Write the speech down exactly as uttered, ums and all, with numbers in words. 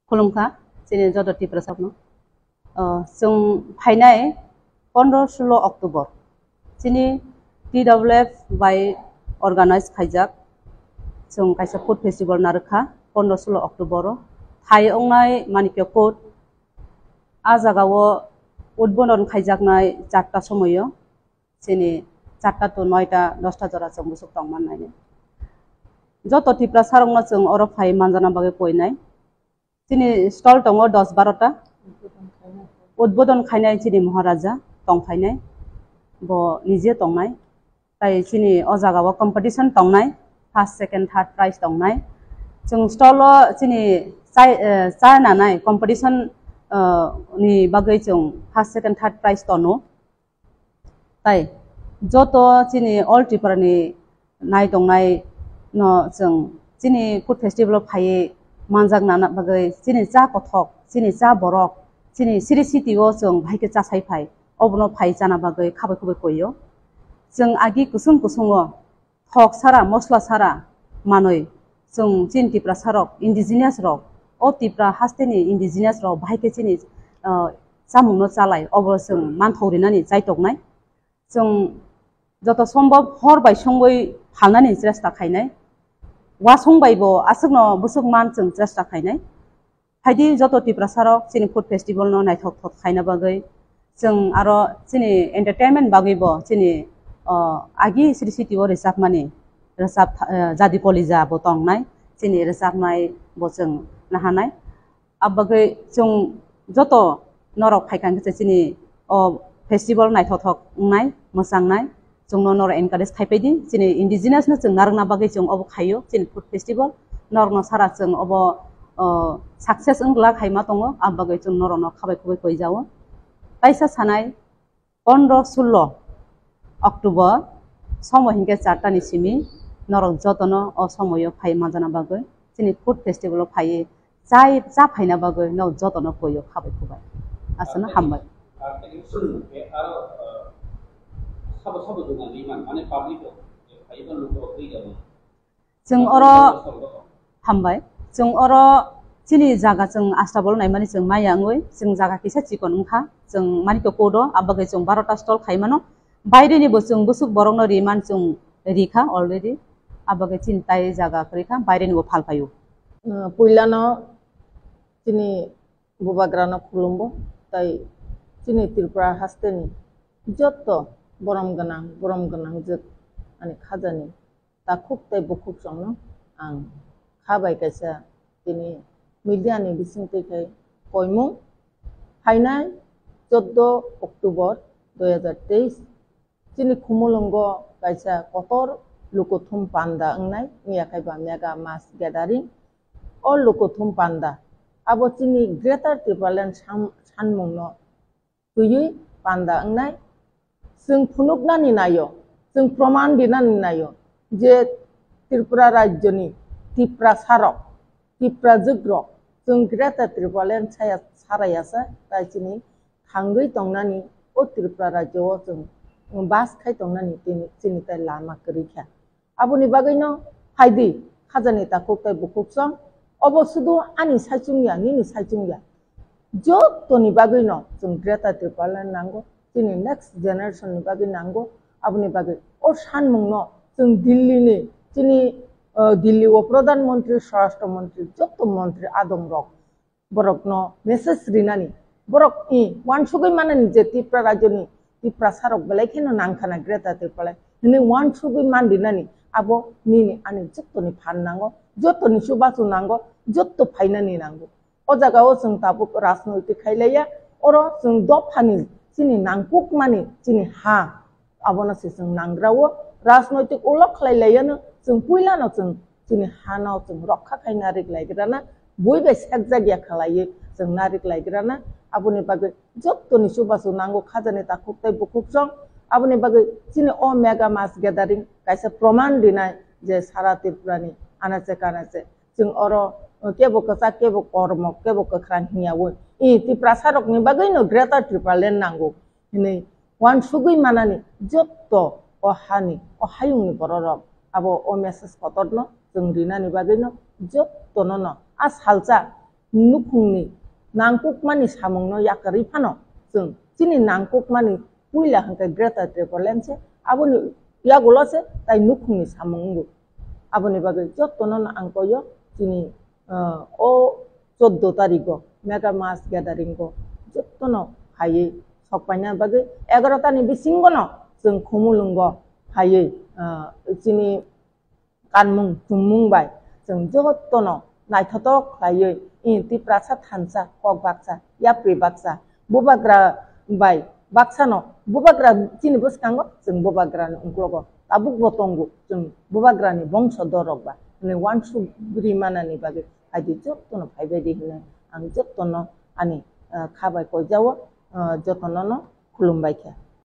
Khulumkha, chini joto Tiprasarokno. Ah, chwng phainai pondro sulo October, chini T W F bai organize khaijak, chwng kaisa food festival narwkha pondro sulo October o. Phai wngnai Manikya Court, a jagao udbodon khaijaknai charta somoio, chini charta to noita dosta jora chwng bwswk tongmannai. Joto Tiprasarokno chwng oro phai manjana bagwi koinai. Chini stall tongo dos barota. Udbodon khainai chini Maharaja tong phainai. Bo nije tongnai. Tai chini o jagao competition tongnai. First, second, third prize tongnai. Chwng stall o chini chai, eh, cha nanai competition, eh, ni bagwi chwng first, second, third prize tono. Tai joto chini All Tripura ni nai tongnai no chwng chini food festival o phaiwi manjak nana bagwi chini cha kothok, chini cha borok, chini siri city o chwng bahai khe chasai phai, obono phai chana bagwi khabai khubai koio. Chwng agi kusung kusungo thok sara, mosla sara manwi chwng chini Tiprasarok, indigenous rok, o Tipra hasteni indigenous rok bahai khe chini, ah, chamungno chalai, obo chwng manthok rinani chaitoknai. Chwng joto sombhob hor bai songwi phalnani chesta khainai. Wasong bai bo aswkno bwswk man chwng chesta khainai. Phaidi joto Tiprasarok chini food festival no naithok thok khaina bagwi, chwng aro chini entertainment bagwi bo chini, o, agi siri city o rwchapmani, rwchap, eh, Jadi Kolija bo tongnai, chini rwchapnai bo chwng nahanai. Abagwi chwng joto norok phaikha hwnkhe chini o festival naithok thok wngnai, mwchangnai. Chwngno norok encourage khai paidi. Chini indigenous no chwng narwkna bagwi chwng obo khaio, chini food festival. Norokno sara chwng obo, o, success wng glak hai ma tongo, abagwi chwng norokno khabai khubui koi jao. Taisa sanai, pondro sulo October, somo hinkhe charta ni simi, norok jotono o somoyo phai manjana bagwi, chini food festival o phaiwi chai, cha phaina bagwi nok jotono koyo khabai khubai. Aswkno hambai. Sabo sabo dogan ni man, mane public o, phaiba lugo twi jabo. Chwng oro hambai. Chwng oro chini jaga chwng astabol naimani chwng maya wngwi, chwng jaga kisa chikon wngkha. Chwng mani to kodo, abagwi chwng barota stall khaimano. Baireni bo chwng bwswk borokno riman chwng rikha already. Abagwi chini tai jaga kwrwikha, baireni bo phalpaio. Uh, puilano chini bubagrano khulumbo, tai chini Tripura hasteni jotto borom gwnang, borom gwnang jwk ani khajani takhuk tei bukhuk chwngno ang kha bai kaisa tini media ni bisingtwi khai koimung. Phainai chordo October dui hajar teis chini Khumulwngo kaisa kotor lukuthum panda wngnai, wngya khai ba mega mass gathering. O lukuthum panda abo chini Greater Tipraland sam-, sanmungno twiwi panda wngnai. Chwng phunuknani naio, chwng proman rinani naio je Tripura rajyoni Tiprasarok, Tiprajwkrok, chwng Greater Tipraland saya sarayasa, tai chini thangwi tongnani o Tripura rajyo o chwng bas khai tongnani tini chini tai lama kwrwi kha. Aboni bagwino phaidi khajani takhuk tei bukhuk song, obo sudu ani saichung ya, nini saichung ya. Jotoni bagwino chwng Greater Tipraland nango, chini next generation ni bagwi nango. Aboni bagwi o sanmungno chwng Delhi ni chini, uh, Delhi o Pradhan Mantri, Swarashtra Mantri, joto mantri adong rok borokno message rinani, borok i wansugwi manani je Tripura rajyoni Tiprasarok belai kheno nangkhana Greater Tipraland hinwi wansugwi man rinani, abo nini ani jottoni phan nango, jottoni chubachu nango, jotto phainani nango. O jagao chwng tabuk rajnoitik khailaiya, oro chwng dophani chini nangkukmani chini ha, abono se chwng nangrao. Rajnoitik ulo khlai laiyano chwng puilano chwng chini hano chwng rokha khai narik laigrana, bui bai sekjak ya khalaiwi chwng narik laigrana. Aboni bagwi jottoni chubachu nango khajani takhuk tei bukhuk song. Aboni bagwi chini o mega mass gathering kaisa proman rinai je sara Tripurani anache kanache chwng oro kebo kwchak, kebo kormo, kebo kwkhrang hwnyaui i Tiprasarokni bagwino Greater Tipraland nango hinwi wansugwi manani jotto o hani, o hayungni bororok abo o message kotorno chwng rinani bagwino jottono no a salsa nukhungni nangkukmani samungno yakarwi phano chwng chini nangkukmani puila hwnkhe Greater Tipraland se, aboni yagulo se tai nukhungni samung wngo. Aboni bagwi jotono ang koyo chini, ah, o choddo tarigo mega mass gathering o jotono phaiwi sokpaina bagwi egaroh tani bisingono chwng Khumulwngo phaiwi, ah, chini kanmung chumung bai chwng jotono naithotok khlaiwi, i Tiprasa thansa kok baksa, yapri baksa, bubagra bai baksano, bubagra chini bwskango chwng bubagrani uklogo tabukbo tongo, chwng bubagrani bongso dorok ba hwnwi wansugri manani bagwi phaidi jotono phaibaidi hwnwi ang jotono ani, ah, kha bai koijao, ah, jotonono khulumbai kha.